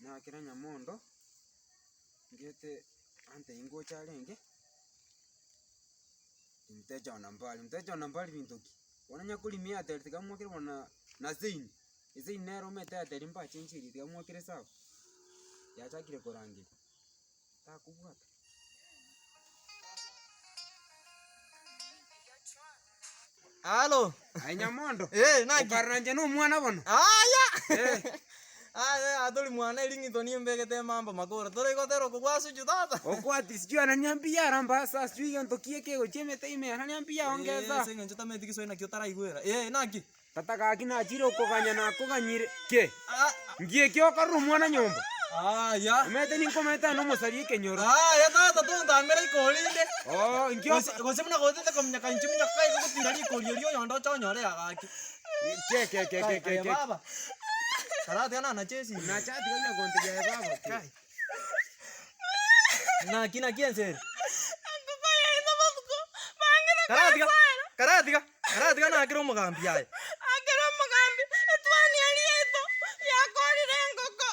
Nakera nyamondo, ngete antebia ngocha arenge, mteja wa nambari, mteja wa nambari binto ki? Bono onya korimia airtel tiga mwakere bono na na Zain, Zain nere omanyete airtel mbachenchirie tiga mwakere esabu, yachakire korangeria, takobwata. Alo. Aye Nyamondo, Eh, naki? okarora inche na omwana bono? Aya! Eh. Aya atori mwana ering'ito nimbegete emambo makoro tore gotera oko gwa Suchu tata. Okwati sijui ananiambia aramba sa sijui gento ki ekegochia emete ime ananiambia Eh, ongeza. ase eng'encho tamanyeti Kiswahili naki otaraigwera. Eh, naki? Tata gaki nachire okoganya nakoganyire ke. Ah, Nki eki okorora omwana nyomba? Aya. Omanyete ninkomanyete aye nomosaria ekenyoro. Aya tata tontamera ikori rinde. Oo, inki Gose gose buna gotete kominyoka inche minyoka iga gotira rikori erio oyonde oche onyore ya gaki. Ke ke ke ke ke Aye ke. baba. Karatiga nanache esimi. Nacha tiga onya gontebia aye baba ki. Kai. Naki naki ense ere? Engoko yaito botuko, bang'ina Karatiga koesoera. karatiga karatiga nakere omogambi aye. Akere omogambi, etwani eria yaito yakorire engoko.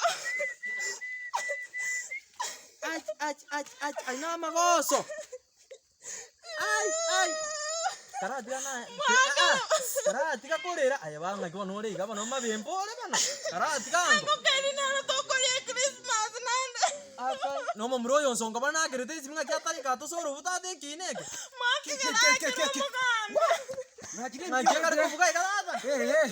Ach ach ach ach ayio na amagoso. Ai ai karatiga na aa karatiga korera aye baba ng'aki bono ore iga bono omabembe ore bono karatiga ango. Engoko eria nero tokoria echristmas naende. Aka na omomura oyo onsongo bono nakerete esimi ng'aki atarika atose orobu tata ekiina eke. Mwatigera akere omogambi. Ng'aki ekare kobuga iga tata?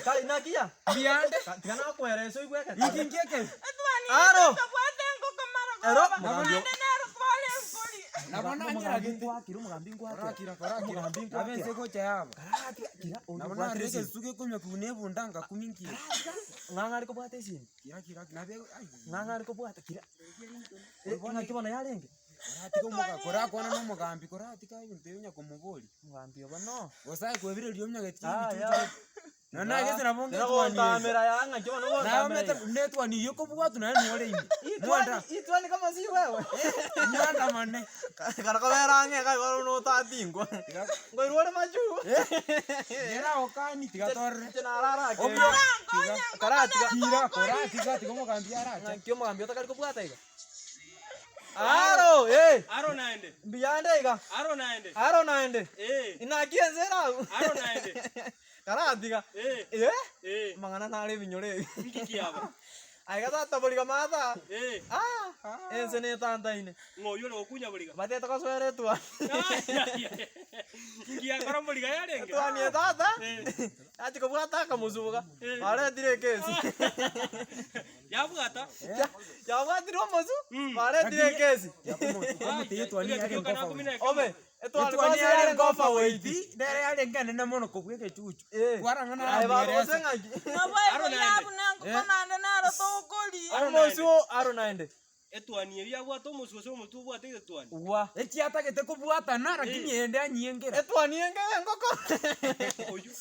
Kai naki ya? Mbuya ande. Tiga nakoeresa oigwe ekero. Inki nki eke? Etwani Aro. yaito tobwate engoko Ero, marogoba mogambi naende nero tware enkori. Nabo nancheragete. Korakira korakira. Nabo ense gocha yaba. Nabo narora egesusu gekonywa kiguna ebunda ngakumi nkiya. Ng'ang'are kobwata esimi. Kira kira nabe ai. Ng'ang'are kobwata kira. Ng'aki bono yarenge? Koratiga omoga korakwana na omogambi koratiga ebinto ebi onya komoboria. Omogambi obo no. Gose aye kwebireria omnyageti Yaya. Nonya nagese nabo ngetwania Ngontamera ya ng'aki bono Naye ngontamera omanyete iga. buna etwani eyio okobwatwa naye nore ime. Mwanda Itwani itwani kama si wewe. mwandamane. Kara kobera ang'e iga igo notatingwa. Nkoirwa ore majuu. Nere agokani tiga torore. Inche narara ake. Obuya. Korankonya engoko Karatiga. nero Kira tokoria. koratiga tiga omogambi arache. Ng'aki omogambi otakari kobwata iga. Aro eh. Aro naende. Mbuyande iga. Aro naende. Aro naende. Eh. Inaki ense ere abwo. Aro naende. Karatiga. Eh. Eh. Eh. Amang'ana nare ebinyoro ebi. Inki kiaba? Aiga tata boriga maata. Eh. Ah. Ense netantaine. Ng'o oyio ore gokunya boriga? Batete gosoera etwani. Inki yakora mboriga yarenge? Etwani eye tata. Eh. Yachi kobwata akamosuga. Eh. Baretire ekesi. Yabwata. Yabwatire omosu. Mm. Baretire ekesi. Omotebi etwani yarenge ofa Obe. Etwani Etwani kwanza yarenge yarenge ofa overweight. weight, nere yarenge enene mono kobua egechuchu. Eh. Kwarang'ana Aye baba aramueresa. gose ng'aki? Nabo Aro igo naende. yabuna engoko naende nero tokoria. Aro Omosu aro naende. Etwani eria yabwate omosu gose omotwe obwate egetwani. Gwa. Echiatagete kobwatana lakini ende anyiengera. Etwani enge engoko. Oyio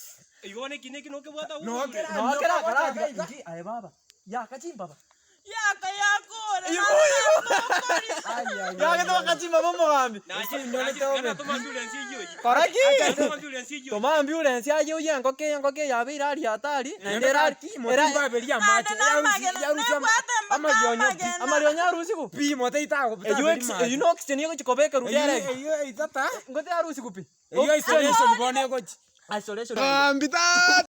igo bono ekina eki nokebwate agwo Nokera- omosure. Nokera Nokera karatiga iga. inki aye baba. Yaka chimbaba. Yaka yakore Igo, naende igo. nero tokoria. Ai, ai, ai, Yagete ai, ai. bakachimba bomogambi. Nache Ase inwe nache nete obe. gana toma ambulance eyio oyio. Kora ki? Toma ambulance eyio oyio. Toma ambulance aye oye engoko eye engoko eye yabeire aria hatari naende Naende erari gaki, motimba aberia amache, Naende yarusia namagena, yarusia ama- nebwate mpaka amarionyo pi. amagena. amarionyo arusigu Pi mote itago eywo taberi ex mache. eywo na oxygen egochi kobeka ruria Eywo erege eywo eitata, ngote arusigu pi eywo isolation bono egochi. isolation Gambi tata.